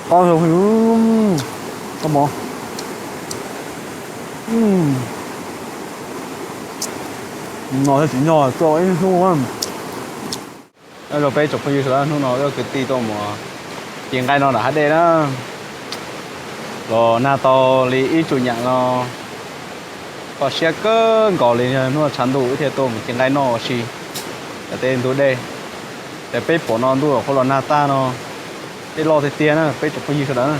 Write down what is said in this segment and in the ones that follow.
Qab, koj mov no thiab tsis nyog tuaj ib hnub. Nyob zoo peb tsoom phooj ywg sawv daws, hnub no wb kwv tij tuaj mus ci nqaij no nram hav dej na. Los nag tau li ib tsum nyam no, kho siab kawg nkaus li. Hnub no tshav ntuj wb thiaj tuaj mus ci nqaij noj ua si nram tej ntug dej. Ces peb pom no ntuj qhuav los nag tag no, dej loj tiag tiag na peb tsoom phooj ywg sawv daws na.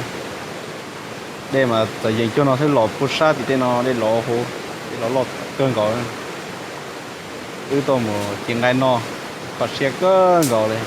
Dej mas txawm yees cuag no xwb los puag sab tim tej no dej los huv, dej los loj kawg nkaus. Wb tuaj mus ci nqaij noj, kho siab kawg nkaus li.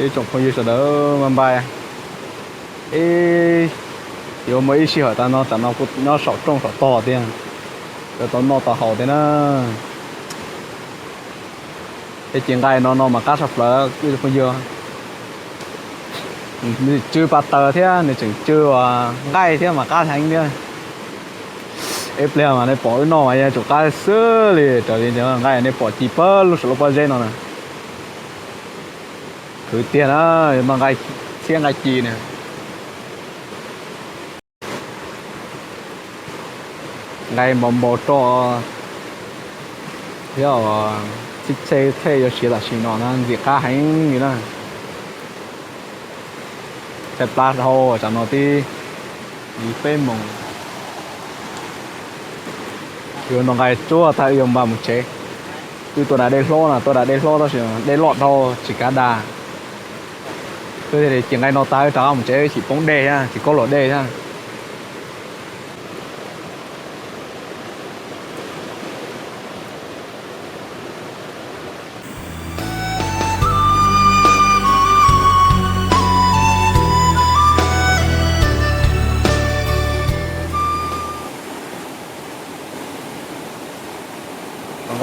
Ib tsoom phooj ywg sawv daws, npaj npaj ib, yuav muaj ib sij hawm tas no, tam no kuv nyob saum rooj saum tog tiag, yuav tau noj tau haus tiag na. Tej ci nqaij no no mas qab tshaj plaws ib tsoom phooj ywg. Nws tsw pas taws thiab nws tseem tsw nqaij thiab mas qab heev thiab. Ib pliag mas nej pom wb noj mas yeej tsum qab xwb li, raws li nqaij nej pom ci pawg lug saum lub pob zeb no na. Khwv tiag na, yog noj nqaij txhiab nqaij ci na. Nqaij npau npau roj thiab, txhij txhej yuav siav tam sim no na, ntxim qab heev li na. Txhais plab dhau tsam no tib yim peb moos. Yuav noj nqaij tsuag tag wb yuav npaj mus tsev. Wb tuaj da dej hlob na, tuaj da dej hlob tab sis dej loj dhau tsis kav da. Twb tias ci nqaij no tag wb rov qab mus tsev, wb tsis poob dej thiab tsis kaub luam dej thiab.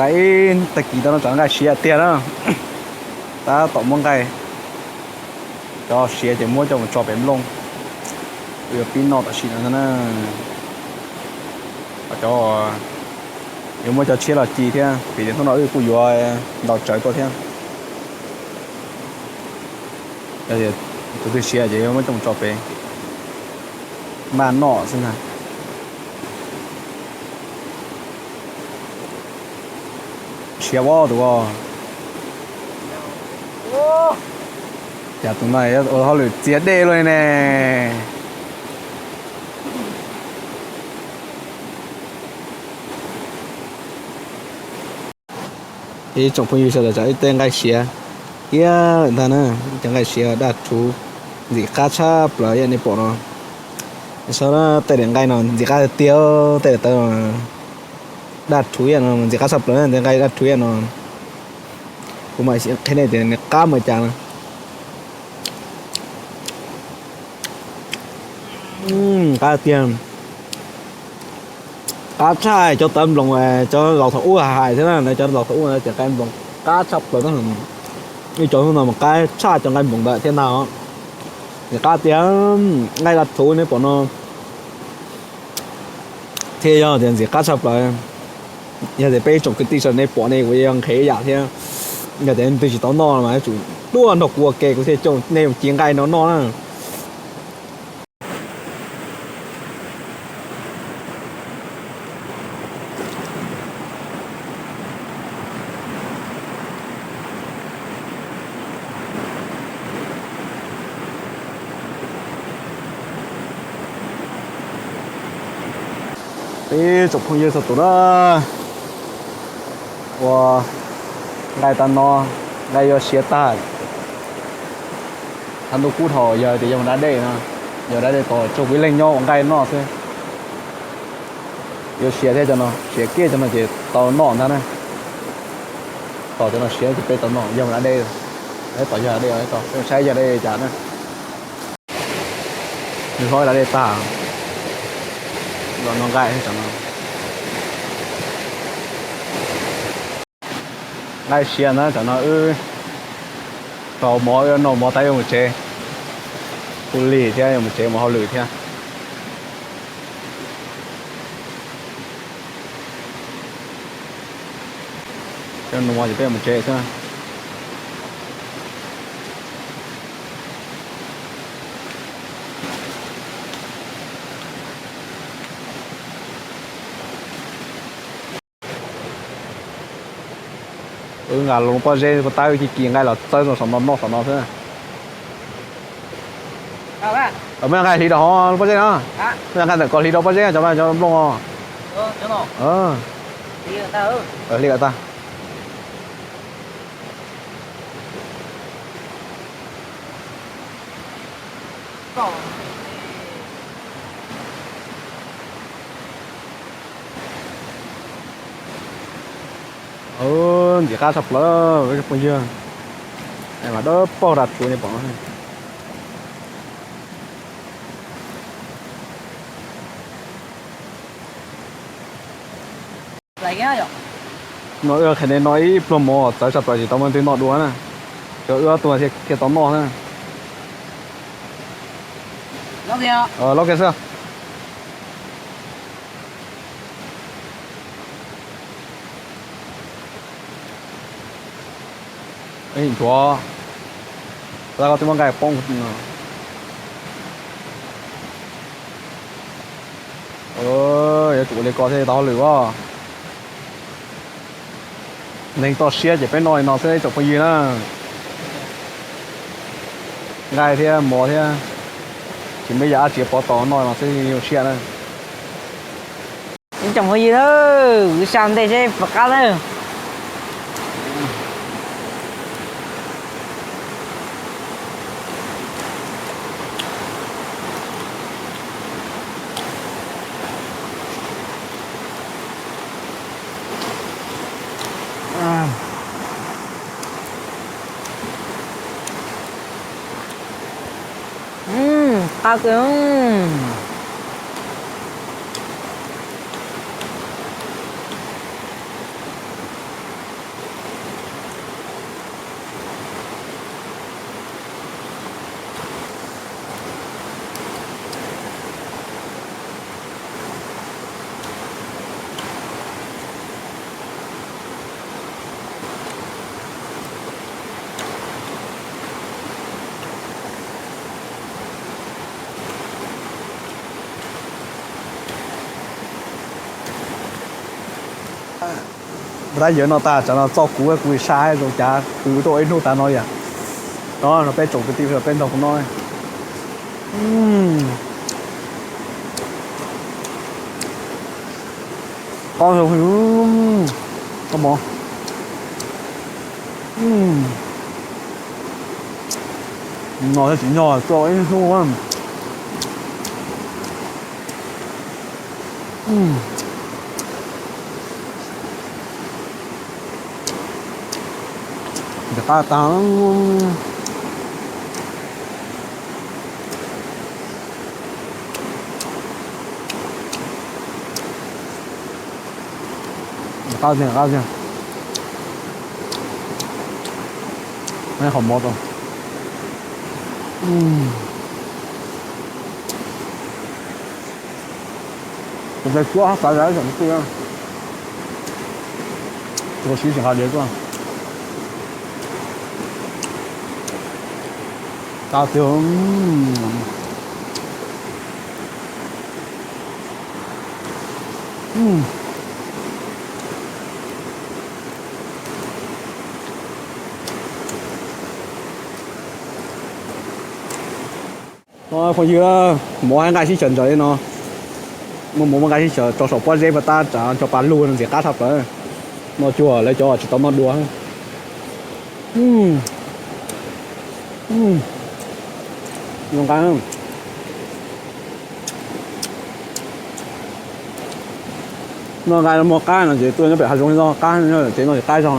Ib tag kis tau no tsam nqaij siav tiag na. Tab tom muab nqaij, cov siav ces muab coj mus tso pem nplooj, yuav pib noj tam sim no ntag na. Cov, yuav muab cov tshiab los ci thiab vim tias hnub no wb kuj yuav ntau tsawv tuaj thiab. Tus twg siav ces yuav muab coj mus tso pem, npaj noj xwb ntag. Siav ua tus, cas tus no ua hauj lwm txias dej luaj li ne. Ib tsoom phooj ywg sawv daws, tsam ib tej nqaij siav tiag lawm ntag na, cov nqaij siav daj rhuv ntxim qab tshaj plaws ib yam nej pom no. Saib tej daim nqaij no ntxim qab tiag tiag, tej daim tawv daj rhuv ib yam no ntxim qab tshaj plaws na, tej nqaij daj rhuv ib yam no. Kuv mam qhia nej tias nws qab npaum cas na. Qab tiag. Qab tshaj cov tawv nploos, cov laus thaum ub hais thiab na, cov laus thaum ub tias nqaij nploos qab tshaj plaws na. Ib cov hnub no mas qab tshaj cov nqaij nploos ntawd thiab ntag. Nws qab tiag, nqaij daj rhuv nej pom no thiaj yog tias ntxim qab tshaj plaws. Yog tias peb ib tsoom kwv tij sawv daws nej pom ne kuv yuav nqhis ib yam thiab. Yog tias leej twg tsis tau noj mas yuav tsum tuaj nrog kuv ua ke kuv thiaj coj nej mus ci nqaij no noj na. Peb tsoom phooj ywg txhua tus na, ua nqaij tag no, nqaij yuav siav tag. Thaum ntuj kub dhau yog tias yog mus da dej no, yog da dej tos tsuag kuv ib leeg nyob ua nqaij noj xwb. Yuav siav thiab cov no, siav kiag cov no ces tau noj ntag na. Tos cov no siav ces peb tau noj, yog mus da dej, tos yog da dej tos saib yog da dej cas na. Nws hlob da dej tag, los noj nqaij no. Nqaij siav ntag, tam no wb rau mov, wb noj mov tas yuav mus tsev, kuj lig thiab, yuav mus tsev mus hauj lwm thiab. Cov nus ces peb mus tsev xwb. Wb nqa loo pob zeb pob tawb ci ci nqaij los txawb rau saum no noj saum no xwb. Muaj nqaij hliv rau hauv lub pob zeb no. Muaj nqaij ntawm ko hliv rau pob zeb, cov cov nplooj. Hliv tag. Ntxim qab tshaj plaws phooj ywg, mas dawb paug daj rhuv nej pom. No wb qhia nej noj ib pluag mov txawv tshaj plaws tsis tau muaj leej twg noj dua na, tsuas wb ob tug thiaj tau noj na. Lob kiag xwb. Nthuav, koj twb muab nqaij poob no. Yuav tsum ua li ko thiaj tau hauj lwm as. Neeg toj siab ces peb noj li no xwb ib tsoom phooj ywg na. Nqaij thiab mov thiab, tsis muaj ib yam dab tsi pov tau, noj no xwb zoo siab na. Ib tsoom phooj ywg na, wb sab ntej seb puas qab na. Qab kawg. Tab yawg no tag tsam no txoj kuv kuv saib zoo cas kwv rau ib hnub tas no yom. No peb tsoom kwv tij peb nrog kuv no. Qab zoo, koj mov. No thiaj tsis nyog tuaj ib hnub. Nws qab tag. Qab tiag, qab tiag. Qhov mov tau. Tus tais tsuab hab xav zam tsoom kwv tij, tus siv tsis nqa diav tuaj. Qab tiag. Phooj ywg, muab hab nqaij sib xyaw ntawm no, muab muab nqaij sib xyaw rau saum pob zeb puag tab tsav cov pas lug no ntxim qab tshaj plaws. Noj cuag lawv cov tsis tau noj dua. Noj nqaij, noj nqaij muaj qab no ces tuaj nyob pem hav zoov no qab, ces noj tsis qab zog.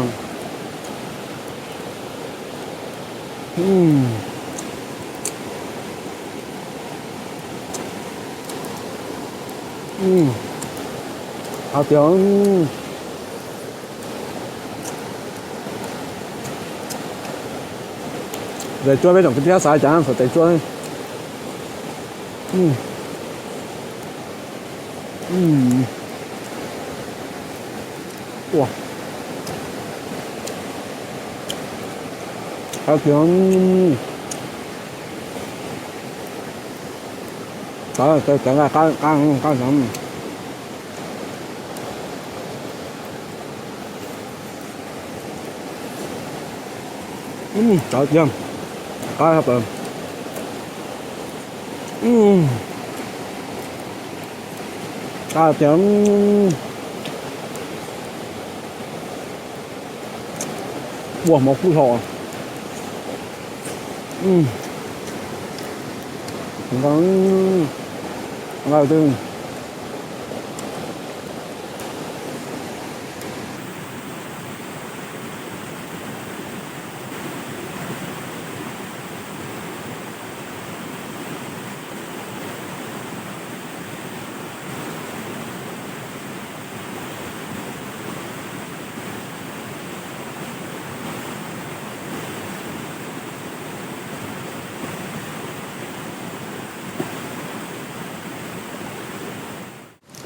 Qab tiag. Tais tsuab peb tsoom kwv tij hab xav cas txhua tais tsuab. Qab tiag. Qab, qab, qab, qab. Qab tiag. Qab tiag. Ua mov kub hlo. Nqa, nqa twg.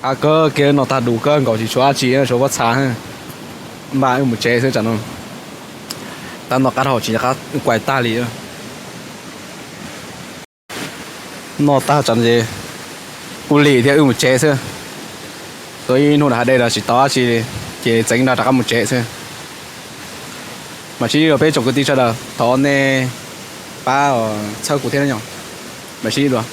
Qab kawg kiag, noj tag du kawg nkaus tsis tshuav dab tsi, tshuav pob txha. Npaj wb mus tsev xwb tsam no. Tab noj qab dhau tsis nco qab kuaj tag li. Noj tag tsam no ces kuj lim thiab wb mus tsev xwb. Tuaj ib hnub nram hav dej los tsis tau dab tsi li, ces txeev nra rov qab mus tsev xwb. Mas sib ntsib dua peb tsoom kwv tij sawv daws, thov nej pab txhawb kuv thiab nawb. Mas sib ntsib dua.